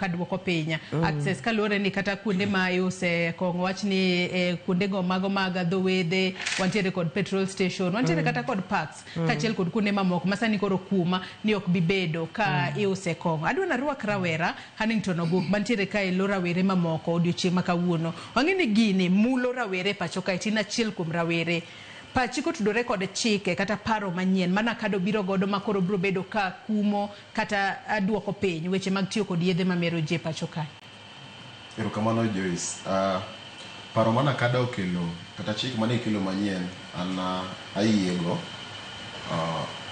ka duoko piny access kaluwore ni kata kuonde ma iuse kong'o wach ni kuonde go mago mag dho wedhe, wantiere kod petrol station, wantiere kata kod parks kaachiel kod kuonde mamoko ma sani koro kuma ni ok bi bedo ka iuse kong'o. Adwa narwak rawera Hannington Oguk mantiere kae lo rawere mamoko odiochieng' ma kawuono. Wang'e ni gini mulo rawere e pacho kae, tin achiel kuom rawere. Pachi kotudore kod chike kata paro manyien mana kado biro godo ma koro biro bedo ka kumo kata duoko piny weche mag tiyo kod yedhe mamero ji e pacho kae. Erokamano, Joyce. Paro ma NACADA okelo kata chik mane ikelo manyien an ayiego.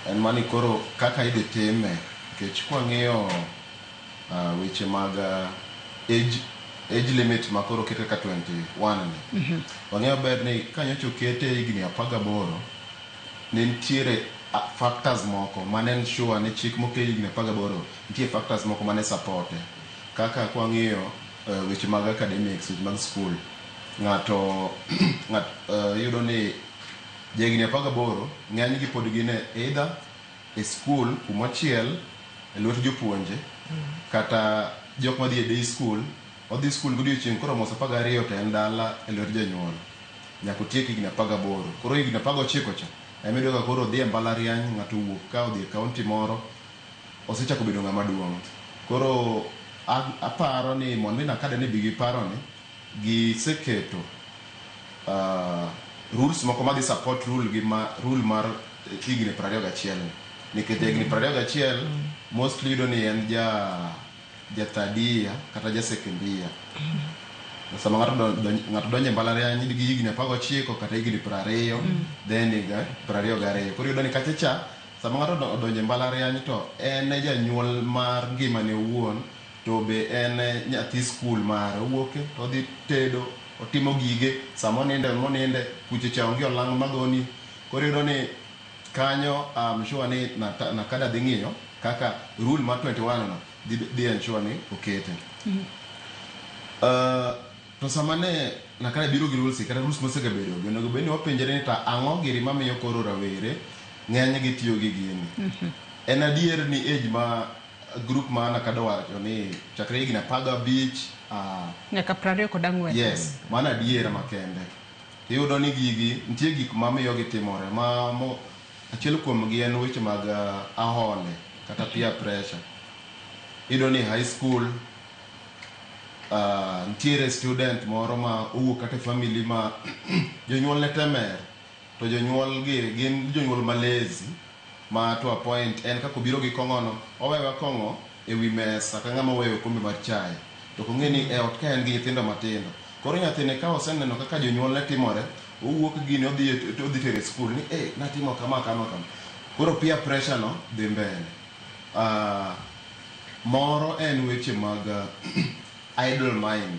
En mani koro kaka idhi time nikech kwang'iyo weche mag age limit ma koro oket kaka 21 ni, wang'eyo maber ni kanyocha okete higni 18, ne nitiere factors moko mane en sure ni chik mokel higni 18 nitie factors moko mane support e kaka kwang'iyo weche mag academics, weche mag school, ng'ato ng'at iyudo ni jahigni 18 ng'eny gi pod gin e either e school kumochiel e lwet jopuonje kata jok madhi e day school. Odhi school godiochieng' koromo sa 12 to en dala e lwet jonyuol nyaka otiek higni 18. Koro higni 19 cha ema iyudo ka koro odhi e mbalariany. Ng'ato owuok ka odhi e kaunti moro, osechako bedo ng'ama duong'. Koro aparo ni mondo mi NACADA ne bi gi paro ni giseketo rules moko madhi support rule gi ma rule mar higni 21 ni, nikech higni 21 mostly iyudo ni en ja third year kata ja second year. Sama ng'ato donjo e mbalariany gi higni 19 kata higni 20, then higa 22, koro iyudo ni kacha cha sama ng'ato odonjo e mbalariany to en e janyuol mar ngimane owuon, to be en e nyathi skul mare, owuok to odhi tedo, otimo gige, sama oninde moninde kuche cha onge olang' magoni. Koro iyudo ni kanyo I'm sure ni NACADA dhi ng'iyo kaka rule mar 21 no dhi ensure ni okete. To sama ne NACADA biro gi rules kata rules mosegabedo gi, onego bed ni wapenjre ni to ang'o giri mamiyo koro rawere ng'eny gi tiyo gi gini. En adier ni age ma group ma NACADA owacho ni chakre higni 15 nyaka 24. Yes, mano adiera makende. Iyudo ni gigi nitie gik mamiyo gitimore ma mo, achiel kuomgi en weche mag ahole kata peer pressure. Iyudo ni high school nitiere student moro ma owuok kata e family ma jonyuol ne temer, to jonyuol gi gin jonyuol ma lazy ma to a point en kaka obiro gi kong'ono, owewa kong'o e wi mesa ka ng'ama oweyo okombe mar chae, to ok ong'e ni e ot ka en gi nyithindo matindo. Koro nyathine ka oseneno kaka jonyuol ne timore, owuok gini odhi tero e school ni eh natimo kama kama kama. Koro peer pressure no dhi mbele. Moro en weche mag idle mind.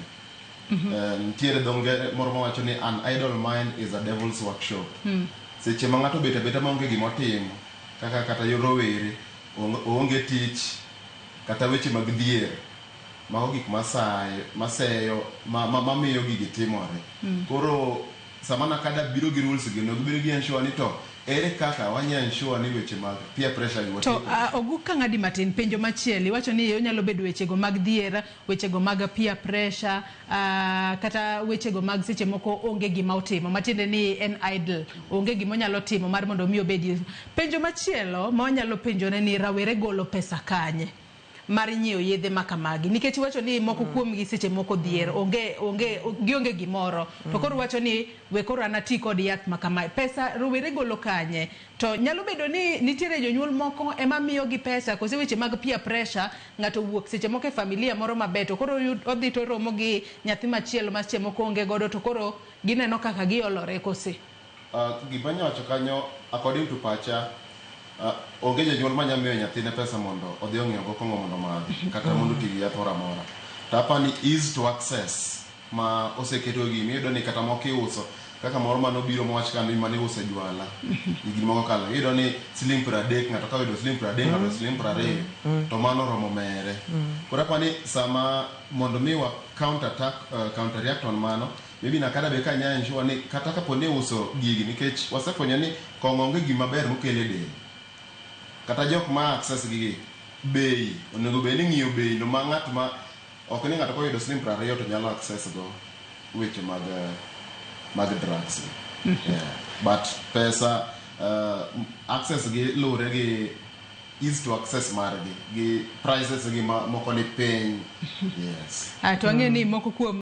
Nitiere dho ngere moro mawacho ni "An idle mind is a devil's workshop." Seche ma ng'ato obet abeta maonge gimotimo, kaka kata yo rowere oonge tich kata weche mag dhier, mago gik masayo maseyo mamiyo gigi timore. Koro sama NACADA biro gi rules gi, onego gibed gi ensure ni to ere kaka wanya ensure ni weche mag peer pressure gi To Oguk ka ng'adi matin, penjo machielo iwacho ni onyalo bedo wechego mag dhier, wechego mag peer pressure, kata wechego mag seche moko onge gima otimo, matiende ni en idle, onge gima onyalo timo mar mondo mi obedi. Penjo machielo ma wanyalo penjore ni rawere golo pesa kanye mar nyiewo yedhe ma kamagi? Nikech iwacho ni moko kuomgi seche moko dhier, onge gionge gimoro, to koro wacho ni we koro an ati kod yath ma kamae. Pesa rowere golo kanye? To nyalo bedo ni nitiere jonyuol moko ema miyogi pesa, kose weche mag peer pressure, ng'ato wuok seche moko e familia moro maber, to koro odhi to romo gi nyathi machielo ma seche moko onge godo, to koro gineno kaka giolore kose? Gima anya wacho kanyo, according to pacha, onge janyuol manya miyo nyathine pesa mondo odhi ong'iew go kong'o mondo omadhi kata mondo oti gi yath moro amora. To apa ni easy to access ma oseketo gini, iyudo ni kata moko iuso kaka moro manobiro mowach ka ni mane iuso e jwala higni moko kalo, iyudo ni siling 30, ng'ato ka oyudo siling 30, ng'ato siling 20, to mano oromo mere. Koro apa ni sama mondo mi wa counter attack, counter react on mano, maybe NACADA be ka nya ensure ni kata kapo ni iuso gigi, nikech wasefwenyo ni kong'o onge gima ber mokelo e del, kata jok ma access gigi, bei onego bed ni ng'iyo bei no ma ng'at ma Ok ni ng'ato koyudo siling 20 to nyalo access go weche mag drugs gi. Yeah. But pesa, access gi luwre gi easy to access margi gi prices gi ma, moko ni piny. Yes. Ah, to ang'e ni moko kuom